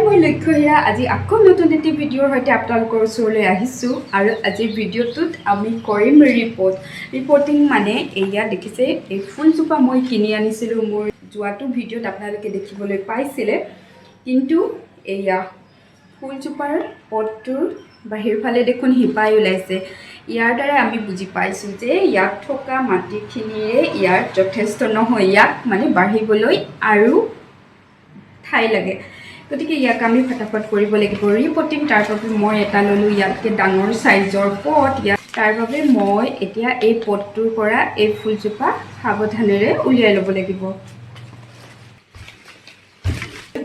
মই লক্ষ্য হীৰা। আজি আকৌ নতুন এটি ভিডিঅ'ৰ সৈতে আপোনালোকৰ ওচৰলৈ আহিছোঁ আৰু আজিৰ ভিডিঅ'টোত আমি কৰিম ৰিপ'ৰ্টিং। মানে এয়া দেখিছে, এই ফুলজোপা মই কিনি আনিছিলোঁ। মোৰ যোৱাটো ভিডিঅ'ত আপোনালোকে দেখিবলৈ পাইছিলে। কিন্তু এয়া ফুলজোপাৰ পটটোৰ বাহিৰ ফালে দেখোন শিপাই ওলাইছে। ইয়াৰ দ্বাৰাই আমি বুজি পাইছোঁ যে ইয়াত থকা মাটিখিনিৰে ইয়াত যথেষ্ট নহয়, ইয়াক মানে বাঢ়িবলৈ আৰু ঠাই লাগে। গতিকে ইয়াক আমি ফটাফট কৰিব লাগিব ৰিপটিং। তাৰ বাবে মই এটা ল'লোঁ ইয়াতকৈ ডাঙৰ চাইজৰ পট। ইয়াত তাৰ বাবে মই এতিয়া এই পটটোৰ পৰা এই ফুলজোপা সাৱধানেৰে উলিয়াই ল'ব লাগিব।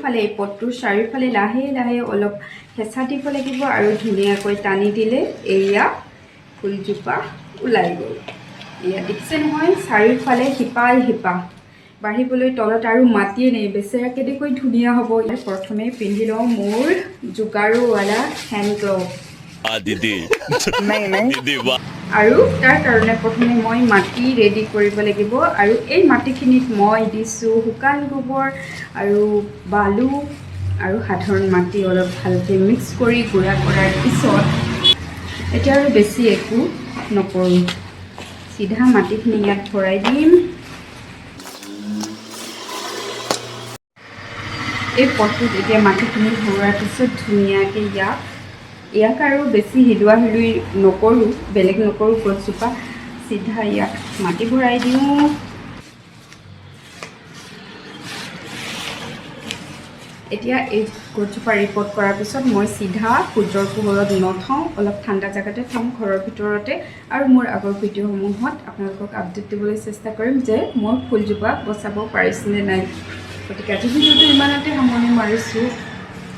ফালে এই পটটোৰ চাৰিওফালে লাহে লাহে অলপ হেঁচা দিব লাগিব আৰু ধুনীয়াকৈ টানি দিলে এয়া ফুলজোপা ওলাই গ'ল। এয়া দেখিছে নহয়, চাৰিওফালে শিপাই শিপা, বাঢ়িবলৈ তলত আৰু মাটিয়ে নাই। বেচেৰা কেনেকৈ ধুনীয়া হ'ব! ইয়াৰ প্ৰথমে পিন্ধি লওঁ মোৰ জুগাৰুৱালা হেণ্ড গ্ল'ভ। दीदी नहीं नहीं दीदी वाह। আৰু তাৰ কাৰণে প্ৰথমে মই মাটি ৰেডি কৰিব লাগিব। আৰু এই মাটিখিনিত মই দিছোঁ শুকান গোবৰ আৰু বালু আৰু সাধাৰণ মাটি অলপ ভালকৈ মিক্স কৰি গুড়া কৰাৰ পিছত এতিয়া আৰু বেছি একো নকৰোঁ, চিধা মাটিখিনি ইয়াত ভৰাই দিম। এই পটটোত এতিয়া মাটিখিনি ভৰোৱাৰ পিছত ধুনীয়াকৈ ইয়াক আৰু বেছি হিলোৱা হিলুই নকৰোঁ, বেলেগ নকৰোঁ। গছজোপা চিধা ইয়াক মাটি ভৰাই দিওঁ। এতিয়া এই গছজোপা ৰিপ'ৰ্ট কৰাৰ পিছত মই চিধা সূৰ্যৰ পোহৰত নথওঁ, অলপ ঠাণ্ডা জেগাতে থ'ম, ঘৰৰ ভিতৰতে। আৰু মোৰ আগৰ ভিডিঅ'সমূহত আপোনালোকক আপডেট দিবলৈ চেষ্টা কৰিম যে মই ফুলজোপা বচাব পাৰিছোঁনে নাই। গতিকে আজি ভিডিঅ'টো ইমানতে সামৰণি মাৰিছোঁ।